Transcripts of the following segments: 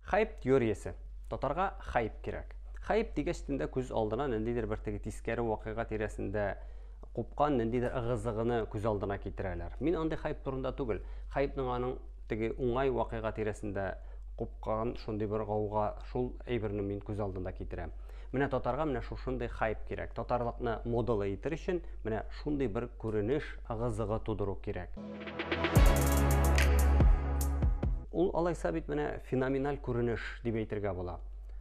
Хайп теориясе. Татарга хайп кирәк. Хайп дигәч тендә күз алдына ниндидер бер теге тискәре вакыйга тирәсендә купкан ниндидер ыгы-зыгыны күз алдына китерәләр. Мин андый хайп турында түгел. Хайпның аның теге уңай вакыйга тирәсендә купкан шундый бер гауга, шул әйберне мин күз алдында китерәм. Менә татарга менә шушындый хайп кирәк. Татарлыкны модалы итер өчен менә шундый бер күренеш, ыгы-зыгы тудыру кирәк. Ул алайса бит менә феноменаль күренеш дип әйтергә була.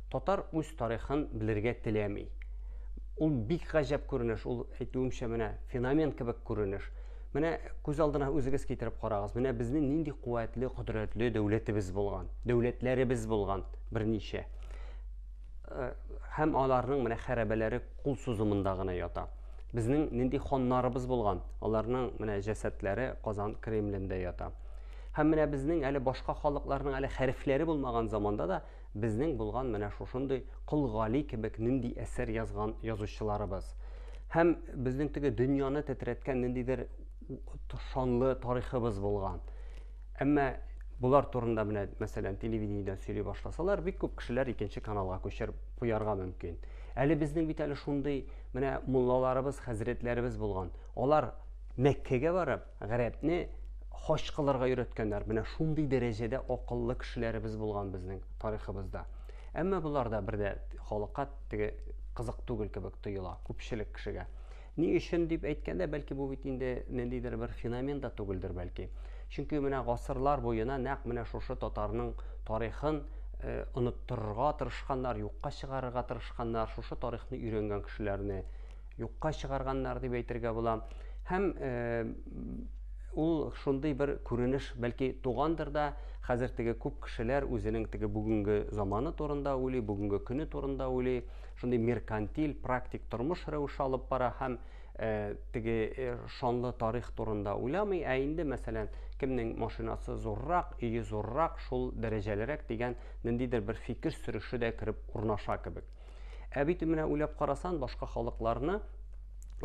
Татар үз тарихын белергә теләми. Ул бик гаҗәп күренеш, ул әйтүемчә менә феномен кебек күренеш. Менә күз алдына үзегез китереп карагыз. Менә безнең нинди куәтле, кодрәтле дәүләтебез булган, дәүләтләребез булган берничә. Һәм аларның менә хәрабәләре кул сузымында гына ята. Безнең нинди ханнарыбыз булган, аларның менә җәсәдләре Казан Кремлендә ята. Һәм менә безнең әле башка халыкларның әле хәрефләре булмаган заманда да безнең булган менә шушындый Кол Гали кебек нинди әсәр язган язучыларыбыз. Һәм безнең теге дөньяны тетрәткән ниндидер шанлы тарихыбыз булган. Әмма болар турында менә, мәсәлән, телевидениедән сөйли башласалар, бик күп кешеләр икенче каналга күчереп куярга мөмкин. Әле безнең бит әле шундый менә муллаларыбыз, хәзрәтләребез булган. Алар Мәккәгә барып, гарәпне хаҗ кылырга өйрәткәннәр. Менә шундый дәрәҗәдә акыллы кешеләребез булган безнең тарихыбызда. Әмма болар да бер дә халыкка теге кызык түгел кебек тоела күпчелек кешегә. Ни өчен дип әйткәндә, бәлки бу бит инде ниндидер бер феномен да түгелдер бәлки. Чөнки менә гасырлар буена нәкъ менә шушы татарның тарихын э, оныттырырга тырышканнар, юкка чыгарырга тырышканнар, шушы тарихны өйрәнгән кешеләрне юкка чыгарганнар дип әйтергә була. Һәм э, ул шундый бер күренеш бәлки тугандыр да, хәзер теге күп кешеләр үзенең теге бүгенге заманы турында уйлый, бүгенге көне турында уйлый. Шундый меркантиль, практик тормыш рәвеше алып бара һәм э, теге э, шанлы тарих турында уйламый, ә инде, мәсәлән, кемнең машинасы зуррак, өе зуррак, шул дәрәҗәлерәк дигән ниндидер бер фикер сөреше дә кереп урнаша кебек. Ә бит менә уйлап карасан, башка халыкларны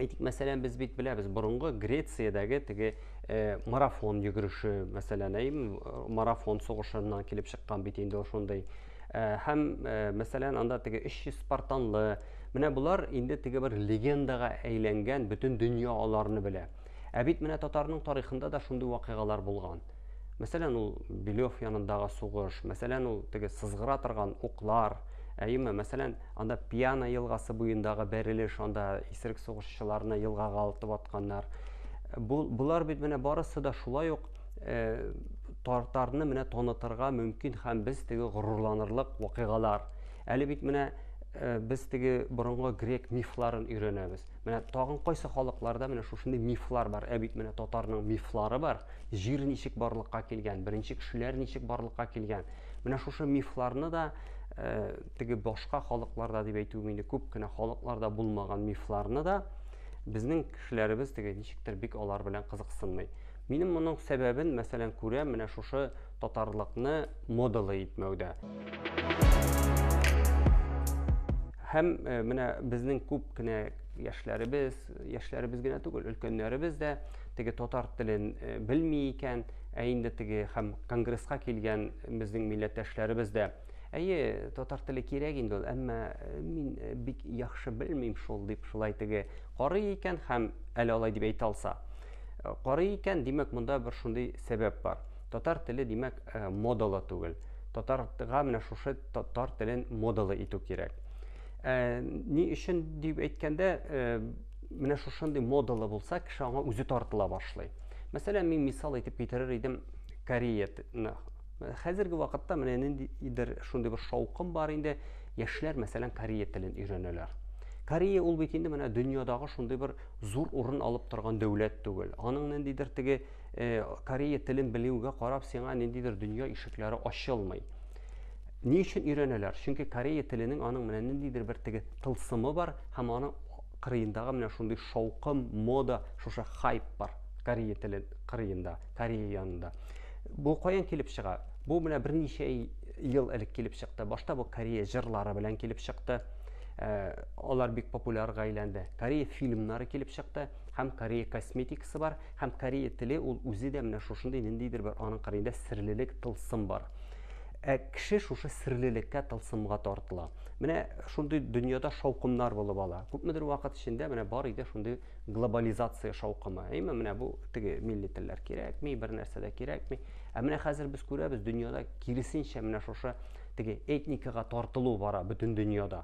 әйтик, мәсәлән, без бит беләбез, борынгы Грециядәге теге э, марафон йөгереше, мәсәлән, әйеме, марафон сугышыннан килеп чыккан бит инде ул шундый. Э, һәм, э, мәсәлән, анда теге 300 спартанлы, менә болар инде теге бер легендага әйләнгән, бөтен дөнья аларны белә. Ә бит менә татарның тарихында да шундый вакыйгалар булган. Мәсәлән, ул Белев янындагы сугыш, мәсәлән, ул теге сызгыра торган уклар, әйеме, мәсәлән, анда Пьяна елгасы буендагы бәрелеш, анда исерек сугышчыларны елгага атып атканнар. Бу, болар бит менә барысы да шулай ук э, тартарны менә танытырга мөмкин һәм без теге горурланырлык вакыйгалар. Әле бит менә э, без теге борынгы грек мифларын өйрәнәбез. Менә тагын кайсы халыкларда менә шушындый мифлар бар? Ә бит менә татарның мифлары бар. Җир ничек барлыкка килгән, беренче кешеләр ничек барлыкка килгән. Менә шушы мифларны да э, теге башка халыкларда дип әйтүем инде күп кенә халыкларда булмаган мифларны да безнең кешеләребез теге ничектер бик алар белән кызыксынмый. Минем моның сәбәбен, мәсәлән, күрәм менә шушы татарлыкны модалы итмәүдә. Һәм э, менә безнең күп кенә яшьләребез, яшьләребез генә түгел, өлкәннәребез дә теге татар телен э, белми икән, ә инде теге һәм конгресска килгән безнең милләттәшләребез дә Әйе, татар теле кирәк инде ул, әмма э, мин бик яхшы белмим шул дип шулай теге карый икән һәм әле алай дип әйтә алса. Карый икән, димәк, монда бер шундый сәбәп бар. Татар теле, димәк, модалы түгел. Татарга менә шушы татар телен модалы итү кирәк. Ни өчен дип әйткәндә, менә шушындый модалы булса, кеше аңа үзе тартыла башлый. Мәсәлән, мин мисал итеп китерер идем Кореяны. Хәзерге вакытта менә ниндидер шундый бер шаукым бар инде, яшьләр, мәсәлән, корея телен өйрәнәләр. Корея ул бит инде менә дөньядагы шундый бер зур урын алып торган дәүләт түгел. Аның ниндидер теге э, корея телен белүгә карап сиңа ниндидер дөнья ишекләре ачылмый. Ни өчен өйрәнәләр? Чөнки корея теленең аның менә ниндидер бер теге тылсымы бар һәм аның кырыендагы менә шундый шаукым, мода, шушы хайп бар корея теле кырыенда, Корея янында. Бу каян килеп чыга? Бу менә берничә ел элек килеп чыкты. Башта бу Корея җырлары белән килеп чыкты. Э, алар бик популярга әйләнде. Корея фильмнары килеп чыкты һәм Корея косметикасы бар, һәм корея теле ул үзе дә менә шушындый ниндидер бер аның кырыенда серлелек, тылсым бар. Ә кеше шушы серлелеккә, тылсымга тартыла. Менә шундый дөньяда шаукымнар булып ала. Күпмедер вакыт эчендә менә бар иде шундый глобализация шаукымы. Әйме, менә бу теге милли телләр кирәкми, бер нәрсә дә кирәкми. Ә менә хәзер без күрәбез, дөньяда киресенчә менә шушы теге этникага тартылу бара бөтен дөньяда.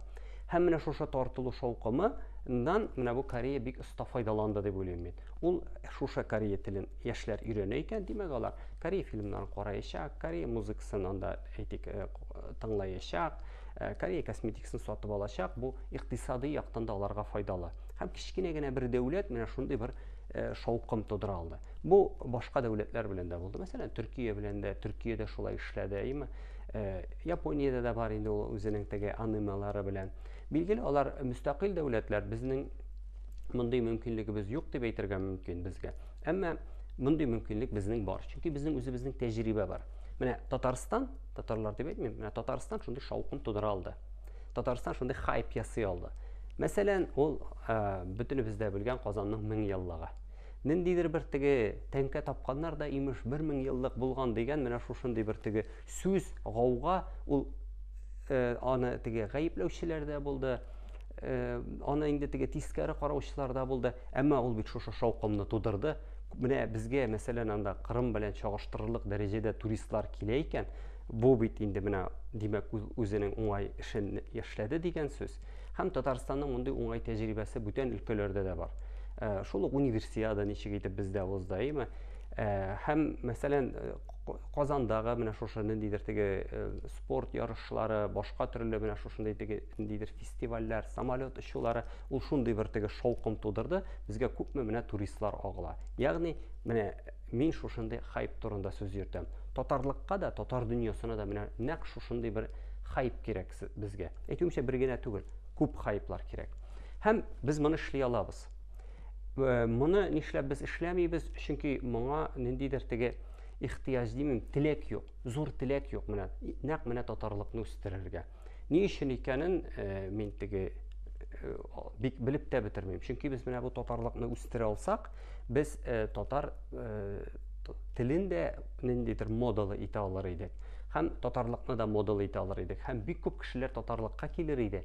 Һәм менә шушы тартылу шаукымы нан менә бу Корея бик оста файдаланды дип уйлыйм мин. Ул шушы корея телен яшьләр өйрәнә икән, димәк, алар корея фильмнарын караячак, корея музыкасын анда, әйтик, тыңлаячак, корея косметикасын сатып алачак. Бу икътисадый яктан да аларга файдалы. Һәм кечкенә генә бер дәүләт менә шундый бер шаукым тудыра алды. Бу башка дәүләтләр белән дә булды. Мәсәлән, Төркия белән дә, Төркия дә шулай эшләде, әйеме? Япониядә дә бар инде ул үзенең теге анимелары белән. Билгеле, алар мөстәкыйль дәүләтләр, безнең мондый мөмкинлегебез юк дип әйтергә мөмкин безгә. Әмма мондый мөмкинлек безнең бар. Чөнки безнең үзебезнең тәҗрибә бар. Менә Татарстан, татарлар дип әйтмим, менә Татарстан шундый шаукым тудыра алды. Татарстан шундый хайп ясый алды. Мәсәлән, ул бөтенебез дә белгән Казанның 1000 еллыгы. Ниндидер бер теге тәңкә тапканнар да, имеш, 1000 еллык булган дигән менә шушындый бер теге сүз, гауга, ул аны теге гаепләүчеләр дә булды, аны инде теге тискәре караучылар да булды. Әмма ул бит шушы шаукымны тудырды. Менә безгә, мәсәлән, анда Кырым белән чагыштырырлык дәрәҗәдә туристлар килә икән, бу бит инде менә, димәк, үзенең уңай эшен эшләде дигән сүз. Һәм Татарстанның мондый уңай тәҗрибәсе бүтән өлкәләрдә дә бар. Шул ук универсиада ничек итеп бездә узды, әйеме? Һәм, мәсәлән, Казандагы менә шушы ниндидер теге спорт ярышлары, башка төрле менә шушындый теге ниндидер фестивальләр, самолет очулары, ул шундый бер теге шаукым тудырды, безгә күпме менә туристлар агыла. Ягъни, менә мин шушындый хайп турында сүз йөртәм. Татарлыкка да, татар дөньясына да менә нәкъ шушындый бер хайп кирәк безгә. Әйтүемчә, бер генә түгел, күп хайплар кирәк. Һәм без моны эшли алабыз. Моны нишләп без эшләмибез? Чөнки моңа ниндидер теге ихтыяҗ димим, теләк юк, зур теләк юк менә нәкъ менә татарлыкны үстерергә. Ни өчен икәнен мин теге бик белеп тә бетермим. Чөнки без менә бу татарлыкны үстерә алсак, без татар телен дә ниндидер модалы итә алыр идек. Һәм татарлыкны да модалы итә алыр идек. Һәм бик күп кешеләр татарлыкка килер иде.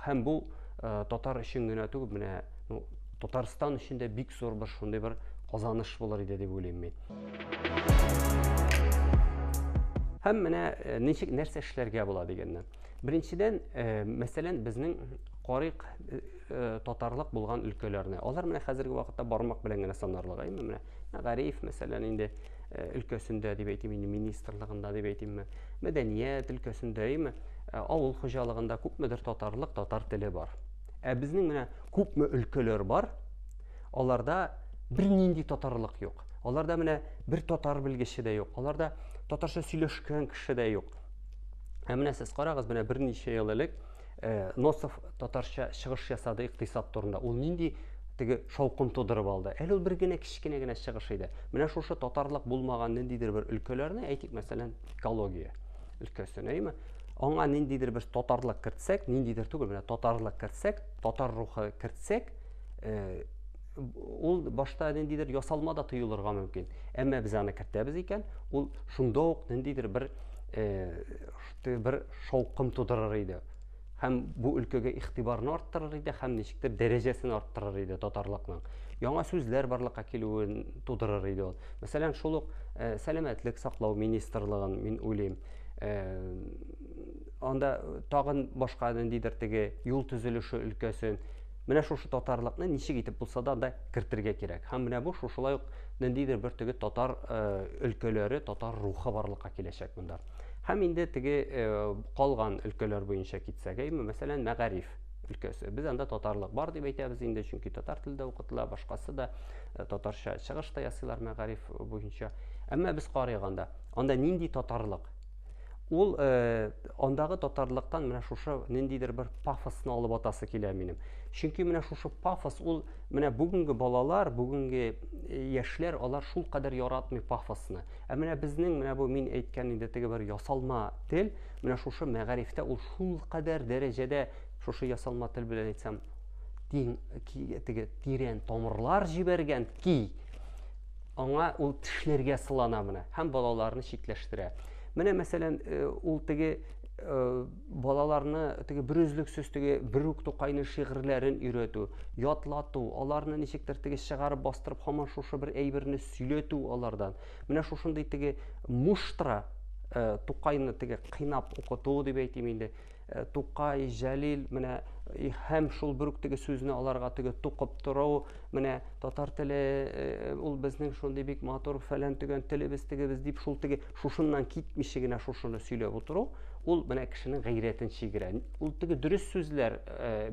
Һәм бу татар өчен генә түгел, менә ну, Татарстан өчен дә бик зур бер шундый бер казаныш булыр иде дип уйлыйм мин. Һәм менә ничек нәрсә эшләргә була дигәннән. Беренчедән, мәсәлән, безнең карыйк татарлык булган өлкәләрне. Алар менә хәзерге вакытта бармак белән генә санарлык, әйме? Менә мәгариф, мәсәлән, инде өлкәсендә дип әйтим инде, министрлыгында дип әйтимме, мәдәният өлкәсендә, әйме? Авыл хуҗалыгында күпмедер татарлык, татар теле бар. Ә безнең менә күпме өлкәләр бар, аларда бернинди татарлык юк. Аларда менә бер татар белгече дә юк. Аларда татарча сөйләшкән кеше дә юк. Ә менә сез карагыз, менә берничә ел элек Носов татарча чыгыш ясады икътисад турында. Ул нинди теге шаукым тудырып алды. Әле ул бер генә кечкенә генә чыгыш иде. Менә шушы татарлык булмаган ниндидер бер өлкәләрне, әйтик, мәсәлән, экология өлкәсен, әйеме? Аңа ниндидер бер татарлык кертсәк, ниндидер түгел, менә татарлык кертсәк, татар рухы кертсәк, ул башта ниндидер ясалма да тоелырга мөмкин. Әмма без аны кертәбез икән, ул шунда ук ниндидер бер бер шаукым тудырыр иде. Һәм бу өлкәгә игътибарны арттырыр иде, һәм ничектер дәрәҗәсен арттырыр иде татарлыкның. Яңа сүзләр барлыкка килүен тудырыр иде ул. Мәсәлән, шул ук сәламәтлек саклау министрлыгын мин уйлыйм. Анда тагын башка ниндидер теге юл төзелеше өлкәсен, менә шушы татарлыкны ничек итеп булса да анда кертергә кирәк. Һәм менә бу шушылай ук ниндидер бер теге татар өлкәләре, татар рухы барлыкка киләчәк монда. Һәм инде теге калган өлкәләр буенча китсәк, әйме, мәсәлән, мәгариф өлкәсе. Без анда татарлык бар дип әйтәбез инде, чөнки татар телендә укытыла, башкасы да татарча чыгыш та ясыйлар мәгариф буенча. Әмма без карыйк анда. Анда нинди татарлык? Ул андагы татарлыктан менә шушы ниндидер бер пафосны алып атасы килә минем. Чөнки менә шушы пафос ул менә бүгенге балалар, бүгенге яшьләр алар шул кадәр яратмый пафосны. Ә менә безнең менә бу мин әйткән инде теге бер ясалма тел, менә шушы мәгарифтә ул шул кадәр дәрәҗәдә шушы ясалма тел белән әйтсәм, тиң, теге тирән тамырлар җибәргән ки, аңа ул тешләргә сылана менә һәм балаларны читләштерә. Менә мәсәлән, ул теге балаларны теге берөзлексез теге бер үк Тукайның шигырьләрен өйрәтү, ятлату, аларны ничектер теге чыгарып бастырып һаман шушы бер әйберне сөйләтү алардан. Менә шушындый теге муштра Тукайны теге кыйнап укыту дип әйтим инде. Тукай, Җәлил, менә һәм шул бер үк теге сүзне аларга теге тукып тору, менә татар теле ул безнең шундый бик матур фәлән төгән телебез тегебез дип шул теге шушыннан китмичә генә шушыны сөйләп утыру, ул менә кешенең гайрәтен чигерә. Ул теге дөрес сүзләр,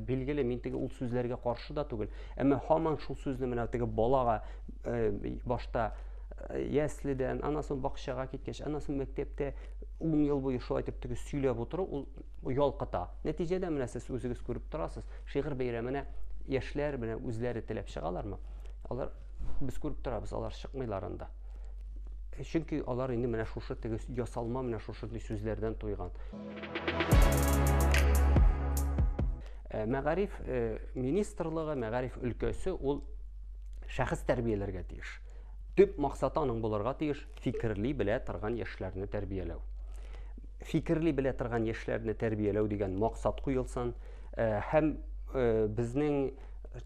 билгеле, мин теге ул сүзләргә каршы да түгел, әмма һаман шул сүзне менә теге балага башта яследән, аннан соң бакчага киткәч, аннан соң мәктәптә 10 ел буе шулай итеп теге сөйләп утыру, ул ялкыта. Нәтиҗәдә менә сез үзегез күреп торасыз, шигырь бәйрәменә яшьләр менә үзләре теләп чыгалармы? Алар без күреп торабыз, алар чыкмыйлар анда. Чөнки алар инде менә шушы теге ясалма менә шушындый сүзләрдән туйган. Мәгариф министрлыгы, мәгариф өлкәсе ул шәхес тәрбияләргә тиеш. Төп максаты аның булырга тиеш фикерли белә торган яшьләрне тәрбияләү. Фикерли белә торган яшьләрне тәрбияләү дигән максат куелсын һәм безнең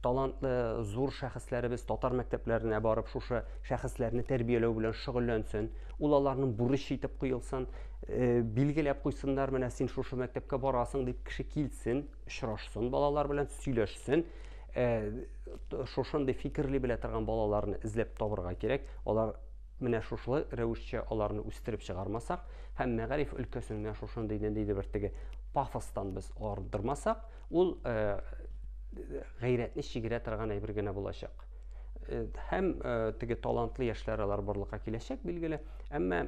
талантлы зур шәхесләребез татар мәктәпләренә барып шушы шәхесләрне тәрбияләү белән шөгыльләнсен. Ул аларның бурычы итеп куелсын, билгеләп куйсыннар, менә син шушы мәктәпкә барасың дип кеше килсен, очрашсын балалар белән, сөйләшсен. Шушындый фикерли белә торган балаларны эзләп табырга кирәк. Алар менә шушылай рәвешчә аларны үстереп чыгармасак һәм мәгариф өлкәсен менә шушындый ниндидер бер теге пафостан без арындырмасак, ул гайрәтне чигерә торган әйбер генә булачак. Һәм теге талантлы яшьләр алар барлыкка киләчәк, билгеле, әмма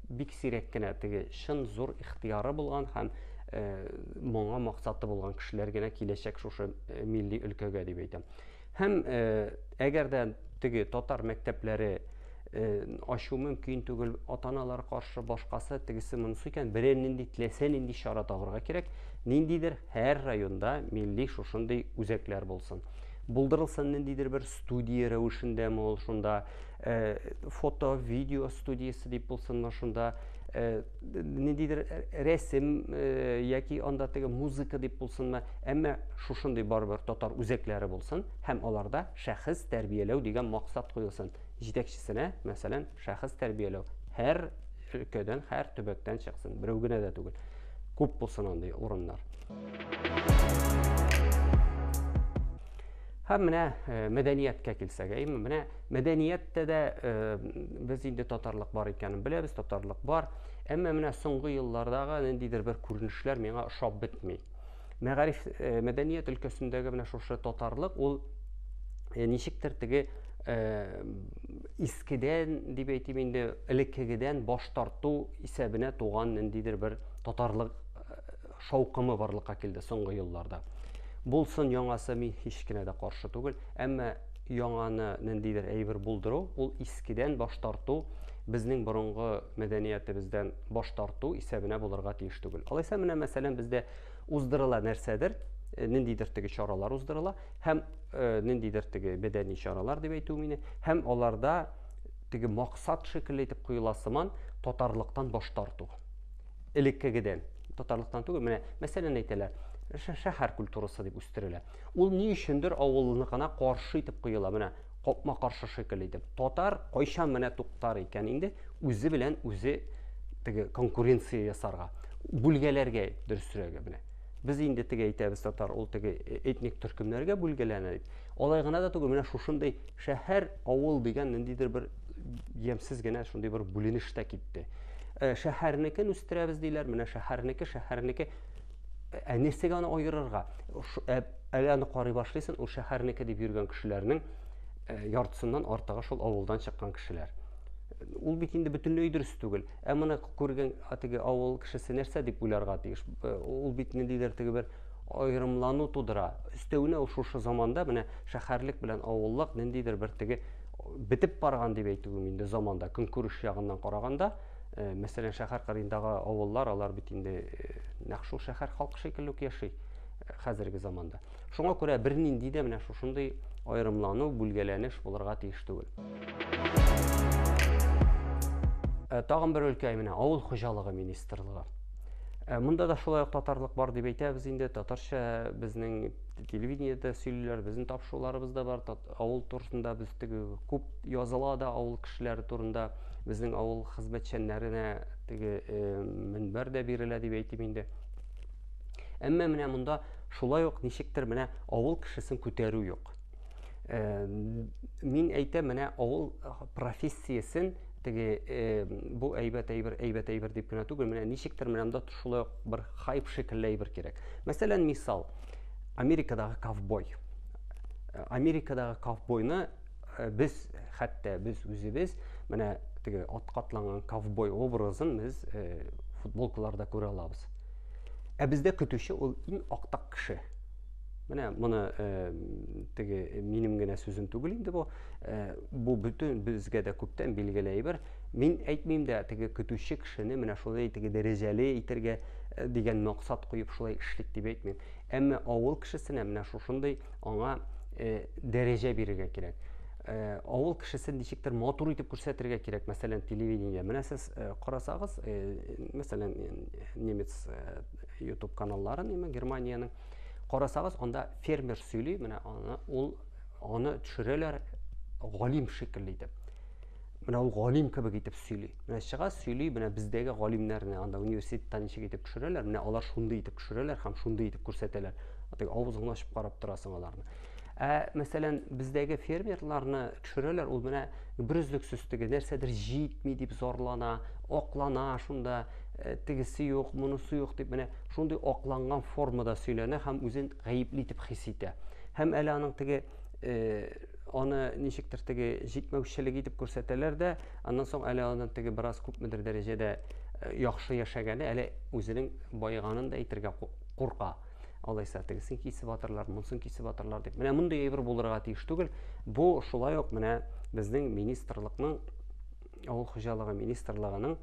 бик сирәк кенә теге чын зур ихтыяры булган һәм моңа максаты булган кешеләр генә киләчәк шушы милли өлкәгә дип әйтәм. Һәм әгәр дә теге татар мәктәпләре ачу мөмкин түгел, ата-аналар каршы, башкасы, тегесе монысы икән, берәр нинди теләсә нинди чара табырга кирәк. Ниндидер һәр районда милли шушындый үзәкләр булсын. Булдырылсын ниндидер бер студия рәвешендәме ул шунда, фото, видео студиясе дип булсынмы шунда, ниндидер рәсем яки анда теге музыка дип булсынмы, әмма шушындый барыбер татар үзәкләре булсын һәм аларда шәхес тәрбияләү дигән максат куелсын. Җитәкчесенә, мәсәлән, шәхес тәрбияләү һәр өлкәдән, һәр төбәктән чыксын, берәү генә дә түгел. Күп булсын андый урыннар. Һәм менә мәдәнияткә килсәк, әйме, менә мәдәнияттә дә без инде татарлык бар икәнен беләбез, татарлык бар. Әмма менә соңгы еллардагы ниндидер бер күренешләр миңа ошап бетми. Мәгариф, мәдәният өлкәсендәге менә шушы татарлык ул ничектер теге искедән дип әйтим инде, элеккегедән баш тарту исәбенә туган ниндидер бер татарлык шаукымы барлыкка килде соңгы елларда. Булсын яңасы, мин һич кенә дә каршы түгел, әмма яңаны ниндидер әйбер булдыру, ул искедән баш тарту, безнең борынгы мәдәниятебездән баш тарту исәбенә булырга тиеш түгел. Алайса менә мәсәлән бездә уздырыла нәрсәдер, ниндидер теге чаралар уздырыла һәм ниндидер теге мәдәни чаралар дип әйтү мине, һәм аларда теге максат шикелле итеп куела сыман татарлыктан баш тарту. Элеккегедән, татарлыктан түгел, менә мәсәлән әйтәләр, шәһәр культурасы дип үстерелә. Ул ни өчендер авылныкына каршы итеп куела, менә капма-каршы шикелле итеп. Татар кайчан менә туктар икән инде үзе белән үзе теге конкуренция ясарга, бүлгәләргә дөресрәге менә. Без инде теге әйтәбез, татар ул теге этник төркемнәргә бүлгәләнә дип. Алай гына да түгел, менә шушындый шәһәр, авыл дигән ниндидер бер ямьсез генә шундый бер бүленеш тә китте. Шәһәрнекен үстерәбез диләр, менә шәһәрнеке, шәһәрнеке. Ә нәрсәгә аны аерырга? Әле аны карый башлыйсың, ул шәһәрнеке дип йөргән кешеләрнең яртысыннан артыгы шул авылдан чыккан кешеләр. Ул бит инде бөтенләй дөрес түгел. Ә моны күргән теге авыл кешесе нәрсә дип уйларга тиеш? Ул бит ниндидер теге бер аерымлану тудыра. Өстәвенә ул шушы заманда менә шәһәрлек белән авыллык ниндидер бер теге бетеп барган дип әйтүем инде заманда, көнкүреш ягыннан караганда, мәсәлән, шәһәр кырыендагы авыллар, алар бит инде нәкъ шул шәһәр халкы шикелле үк яши хәзерге заманда. Шуңа күрә бернинди дә менә шушындый аерымлану, бүлгәләнеш булырга тиеш түгел. Тагын бер өлкә менә авыл хуҗалыгы министрлыгы. Монда да шулай ук татарлык бар дип әйтәбез инде. Татарча безнең телевидениедә сөйлиләр, безнең тапшыруларыбыз да бар. Авыл турында без теге күп языла да авыл кешеләре турында. Безнең авыл хезмәтчәннәренә теге мөнбәр дә бирелә дип әйтим инде. Әмма менә монда шулай ук ничектер менә авыл кешесен күтәрү юк. Мин әйтәм, менә авыл профессиясен теге бу әйбәт әйбер, әйбәт әйбер дип кенә түгел, менә ничектер менә монда шулай ук бер хайп шикелле әйбер кирәк. Мәсәлән, мисал, Америкадагы ковбой. Америкадагы ковбойны без хәтта без үзебез менә теге атка атланган ковбой образын без футболкаларда күрә алабыз. Ә бездә көтүче ул иң актак кеше. Менә моны теге минем генә сүзем түгел инде бу. Бу бөтен безгә дә күптән билгеле әйбер. Мин әйтмим дә теге көтүче кешене менә шулай теге дәрәҗәле итәргә дигән максат куеп шулай эшлик дип әйтмим. Әмма авыл кешесенә менә шушындый аңа дәрәҗә бирергә кирәк. Авыл кешесен ничектер матур итеп күрсәтергә кирәк, мәсәлән, телевидениедә. Менә сез карасагыз, мәсәлән, немец YouTube каналларын, именно Германиянең карасагыз, анда фермер сөйли, менә аны ул аны төшерәләр галим шикелле итеп. Менә ул галим кебек итеп сөйли. Менә чыга сөйли, менә бездәге галимнәрне анда университетта ничек итеп төшерәләр, менә алар шундый итеп төшерәләр һәм шундый итеп күрсәтәләр. Теге авызыңны ачып карап торасың аларны. Ә мәсәлән, бездәге фермерларны төшерәләр, ул менә берөзлексез теге нәрсәдер җитми дип зарлана, аклана шунда, тегесе юк, монысы юк дип менә шундый акланган формада сөйләнә һәм үзен гаепле итеп хис итә. Һәм әле аның теге аны ничектер теге җитмәүчелек итеп күрсәтәләр дә, аннан соң әле аны теге бераз күпмедер дәрәҗәдә яхшы яшәгәне, әле үзенең баеганын да әйтергә курка. Алайса тегесен кисеп атырлар, монысын кисеп атырлар дип. Менә мондый әйбер булырга тиеш түгел. Бу шулай ук менә безнең министрлыкның, авыл хуҗалыгы министрлыгының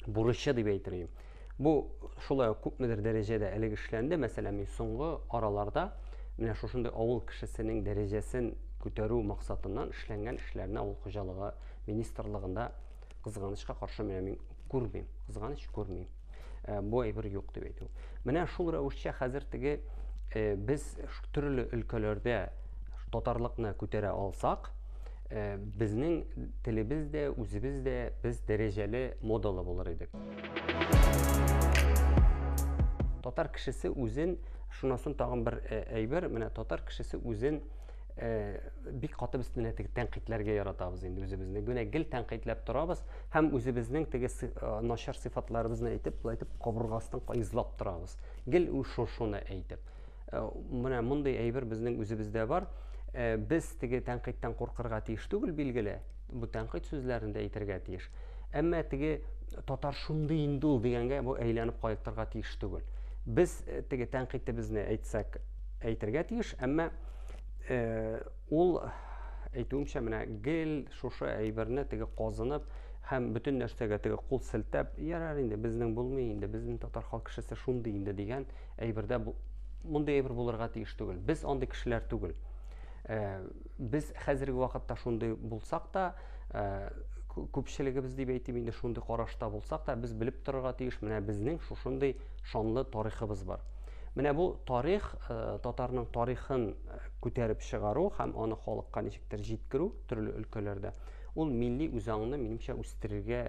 бурычы дип әйтер идем. Бу шулай ук күпмедер дәрәҗәдә элек эшләнде. Мәсәлән, мин соңгы араларда менә шушындый авыл кешесенең дәрәҗәсен күтәрү максатыннан эшләнгән эшләрне авыл хуҗалыгы министрлыгында кызганычка каршы менә мин күрмим. Кызганыч күрмим. Бу әйбер юк дип әйтү. Менә шул рәвешчә хәзер теге без төрле өлкәләрдә татарлыкны күтәрә алсак, безнең телебез дә, үзебез дә без дәрәҗәле модалы булыр идек. Татар кешесе үзен, шуннан соң тагын бер әйбер, менә татар кешесе үзен бик каты без менә теге тәнкыйтьләргә яратабыз инде үзебезне. Менә гел тәнкыйтьләп торабыз һәм үзебезнең теге начар сыйфатларыбызны әйтеп, былай итеп кабыргастан каезлап торабыз. Гел шуны әйтеп. Менә мондый әйбер безнең үзебездә бар. Без теге тәнкыйтьтән куркырга тиеш түгел, билгеле. Бу тәнкыйть сүзләрен дә әйтергә тиеш. Әмма теге татар шундый инде ул дигәнгә бу әйләнеп кайтырга тиеш түгел. Без теге тәнкыйтебезне әйтсәк, әйтергә тиеш, әмма ул әйтүемчә менә гел шушы әйберне теге казынып һәм бөтен нәрсәгә теге кул селтәп, ярар инде, безнең булмый инде, безнең татар халык кешесе шундый инде дигән әйбердә мондый әйбер булырга тиеш түгел. Без андый кешеләр түгел. Без хәзерге вакытта шундый булсак та, күпчелегебез дип әйтим инде, шундый карашта булсак та, без белеп торырга тиеш, менә безнең шушындый шанлы тарихыбыз бар. Менә бу тарих, татарның тарихын күтәреп чыгару һәм аны халыкка ничектер җиткерү төрле өлкәләрдә, ул милли үзаңны, минемчә, үстерергә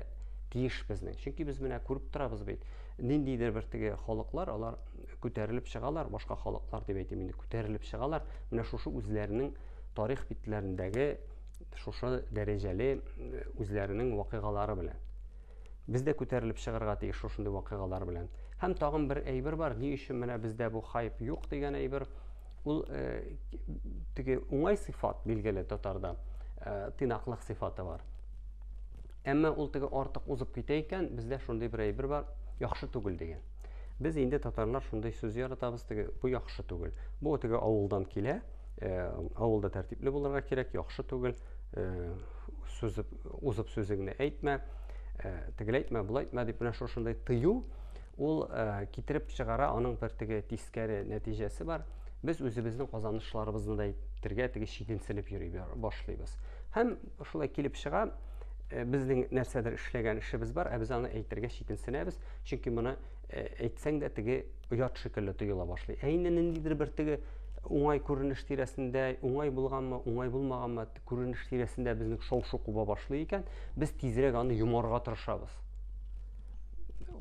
тиеш безнең. Чөнки без менә күреп торабыз бит, ниндидер бер теге халыклар, алар күтәрелеп чыгалар, башка халыклар дип әйтим инде, күтәрелеп чыгалар, менә шушы үзләренең тарих битләрендәге шушы дәрәҗәле үзләренең вакыйгалары белән. Без дә күтәрелеп чыгарга тиеш шушындый вакыйгалар белән. Һәм тагын бер әйбер бар, ни өчен менә бездә бу хайп юк дигән әйбер, ул теге уңай сыйфат билгеле татарда, тыйнаклык сыйфаты бар. Әмма ул теге артык узып китә икән, бездә шундый бер әйбер бар, яхшы түгел дигән. Без инде татарлар шундый сүз яратабыз, теге бу яхшы түгел. Бу теге авылдан килә, авылда тәртипле булырга кирәк, яхшы түгел, сүзеп, узып сүзеңне әйтмә, тегеләй әйтмә, болай әйтмә дип менә шушындый тыю ул китереп чыгара, аның бер теге тискәре нәтиҗәсе бар. Без үзебезнең казанышларыбызны да әйтергә теге читенсенеп йөри башлыйбыз. Һәм шулай килеп чыга, безнең нәрсәдер эшләгән эшебез бар, ә без аны әйтергә читенсенәбез, чөнки моны әйтсәң дә теге оят шикелле тоела башлый. Ә инде ниндидер бер теге уңай күренеш тирәсендә, уңай булганмы, уңай булмаганмы күренеш тирәсендә безнең шау-шу куба башлый икән, без тизрәк аны йомарга тырышабыз.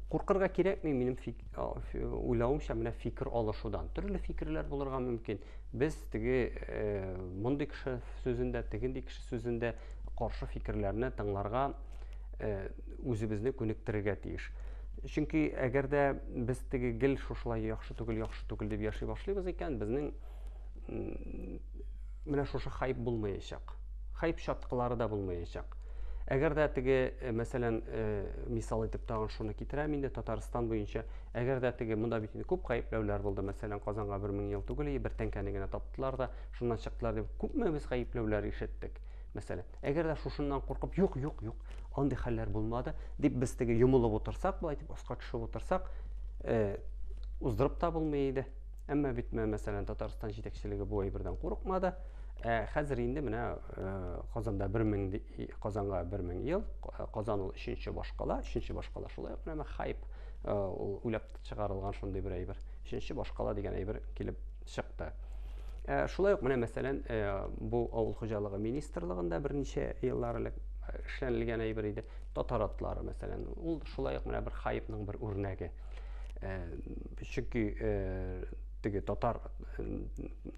Куркырга кирәкми, минем фик, уйлавымча, менә фикер алышудан. Төрле фикерләр булырга мөмкин. Без теге э, мондый кеше сүзендә, тегенди кеше сүзендә каршы фикерләрне тыңларга э, үзебезне күнектерергә тиеш. Чөнки әгәр дә без теге гел шушылай яхшы түгел, яхшы түгел дип яши башлыйбыз икән, безнең менә шушы хайп булмаячак. Хайп чаткылары да булмаячак. Әгәр дә теге, э, мәсәлән, э, мисал итеп тагын шуны китерәм инде Татарстан буенча, әгәр дә теге монда бит инде күп гаепләүләр булды, мәсәлән, Казанга 1000 ел түгел, бер тәңкәне генә таптылар да, шуннан чыктылар дип, күпме без гаепләүләр ишеттек. Мәсәлән, әгәр дә шушыннан куркып, юк, юк, юк, андый хәлләр булмады, дип без теге йомылып утырсак, болай дип аска төшеп утырсак, э, уздырып та булмый иде. Әмма бит мәсәлән, Татарстан җитәкчелеге бу әйбердән курыкмады. Ә хәзер инде менә э, Казанда 1000 Казанга 1000 ел, Казан ул өченче башкала, өченче башкала шулай ук менә хайп э, ул уйлап чыгарылган шундый бер әйбер. Өченче башкала дигән әйбер килеп чыкты. Э, шулай ук менә мәсәлән, э, бу авыл хуҗалыгы министрлыгында берничә еллар элек э, эшләнелгән әйбер иде. Татар атлары мәсәлән, ул шулай ук менә бер хайпның бер үрнәге. Чөнки теге татар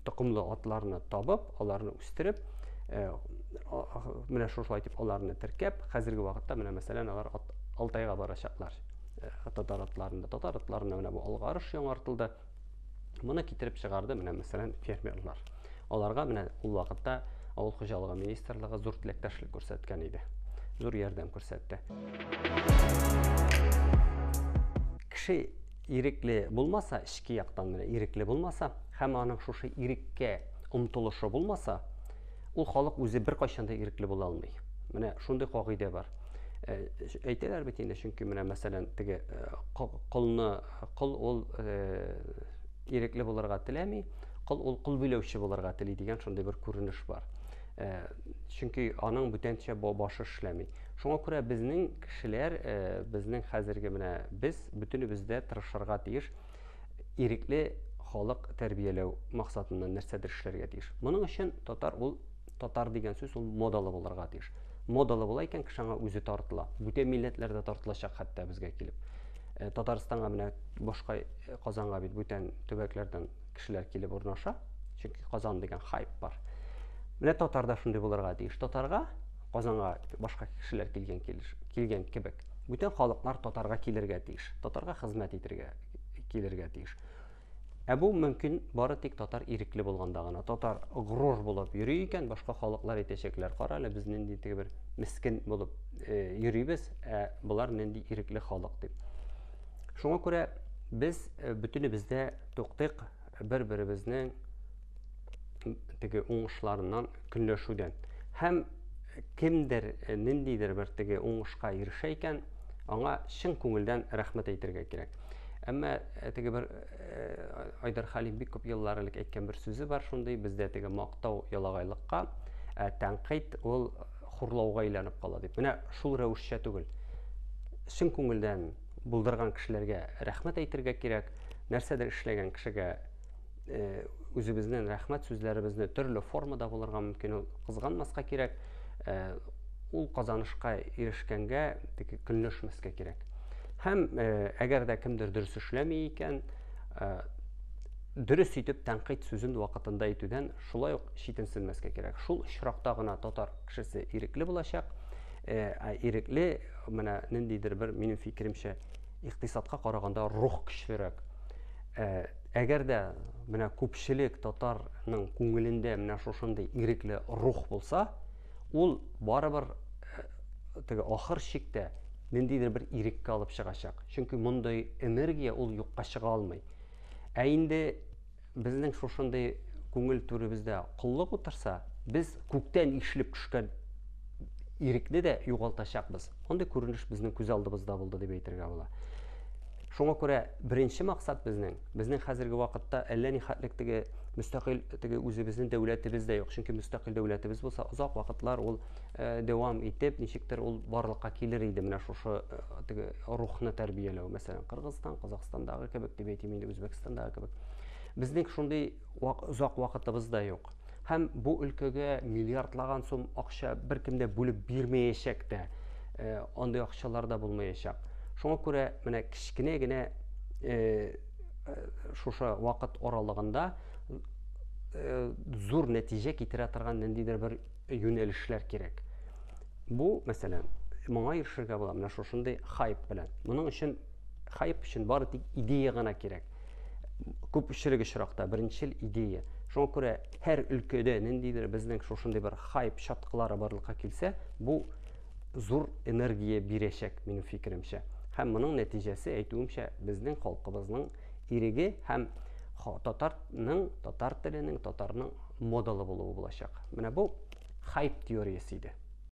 токымлы атларны табып, аларны үстереп, менә шушылай итеп аларны теркәп, хәзерге вакытта менә мәсәлән алар Алтайга барачаклар. Татар атларында, татар атларында менә бу алгарыш яңартылды. Моны китереп чыгарды менә мәсәлән фермерлар. Аларга менә ул вакытта авыл хуҗалыгы министрлыгы зур теләктәшлек күрсәткән иде. Зур ярдәм күрсәтте. Кеше ирекле булмаса, эчке яктан менә ирекле булмаса, һәм аның шушы иреккә омтылышы булмаса, ул халык үзе беркайчан да ирекле була алмый. Менә шундый кагыйдә бар. Э, әйтәләр бит инде, чөнки менә мәсәлән теге э, колны Кол ул ирекле булырга теләми, кол ул кол биләүче булырга тели дигән шундый бер күренеш бар. Чөнки аның бүтәнчә башы эшләми. Шуңа күрә безнең кешеләр, безнең хәзерге менә без бөтенебез дә тырышырга тиеш ирекле халык тәрбияләү максатыннан нәрсәдер эшләргә тиеш. Моның өчен татар ул татар дигән сүз ул модалы булырга тиеш. Модалы була икән, кеше аңа үзе тартыла. Бүтән милләтләр дә тартылачак хәтта безгә килеп. Э, Татарстанга менә башка э, Казанга бит бүтән төбәкләрдән кешеләр килеп урнаша. Чөнки Казан дигән хайп бар. Менә татар да шундый булырга тиеш. Татарга Казанга башка кешеләр килгән килеш, килгән кебек. Бүтән халыклар татарга килергә тиеш. Татарга хезмәт итергә килергә тиеш. Ә бу мөмкин бары тик татар ирекле булганда гына. Татар горур булып йөри икән, башка халыклар әйтәчәкләр, кара әле без нинди теге бер мескен булып э, йөрибез, ә болар нинди ирекле халык дип. Шуңа күрә без э, бөтенебез дә туктыйк бер-беребезнең теге уңышларыннан көнләшүдән. Һәм кемдер э, ниндидер бер теге уңышка ирешә икән, аңа чын күңелдән рәхмәт әйтергә кирәк. Әмма э, теге бер э, Айдар Халим бик күп еллар элек әйткән бер сүзе бар шундый, бездә теге мактау ялагайлыкка, ә тәнкыйть ул хурлауга әйләнеп кала дип. Менә шул рәвешчә түгел. Чын күңелдән булдырган кешеләргә рәхмәт әйтергә кирәк, нәрсәдер эшләгән кешегә э, үзебезнең рәхмәт сүзләребезне төрле формада булырга мөмкин, ул кызганмаска кирәк. Ул казанышка ирешкәнгә теге көнләшмәскә кирәк. Һәм э, әгәр дә кемдер дөрес эшләми икән, э, дөрес итеп тәнкыйть сүзен вакытында әйтүдән шулай ук читенсенмәскә кирәк. Шул очракта гына татар кешесе ирекле булачак. Э, ә ирекле менә ниндидер бер минем фикеремчә икътисадка караганда рух көчлерәк. Әгәр дә менә күпчелек татарның күңелендә менә шушындый ирекле рух булса, ул барыбер э, теге ахыр чиктә ниндидер бер иреккә алып чыгачак. Чөнки мондый энергия ул юкка чыга алмый. Ә инде безнең шушындый күңел түребездә коллык утырса, без күктән ишелеп төшкән ирекне дә югалтачакбыз. Андый күренеш безнең күз алдыбызда булды дип әйтергә була. Шуңа күрә беренче максат безнең, безнең хәзерге вакытта әллә ни хәтлек теге мөстәкыйль теге үзебезнең дәүләтебез дә юк. Чөнки мөстәкыйль дәүләтебез булса, озак вакытлар ул э, дәвам итеп, ничектер ул барлыкка килер иде менә шушы э, теге рухны тәрбияләү. Мәсәлән, Кыргызстан, Казахстандагы кебек дип әйтим инде, Үзбәкстандагы кебек. Безнең шундый озак вакытыбыз да юк. Һәм бу өлкәгә миллиардлаган сум акча беркем дә бүлеп бирмәячәк тә. Э, андый акчалар да булмаячак. Шуңа күрә менә кечкенә генә э, э, шушы вакыт аралыгында зур нәтиҗә китерә торган ниндидер бер юнәлешләр кирәк. Бу, мәсәлән, моңа ирешергә була менә шушындый хайп белән. Моның өчен хайп өчен бары тик идея гына кирәк. Күпчелек очракта беренчел идея. Шуңа күрә һәр өлкәдә ниндидер безнең шушындый бер хайп чаткылары барлыкка килсә, бу зур энергия бирәчәк, минем фикеремчә. Һәм моның нәтиҗәсе, әйтүемчә, безнең халкыбызның иреге һәм татарның, татар теленең, татарның модалы булуы булачак. Менә бу хайп теориясе иде.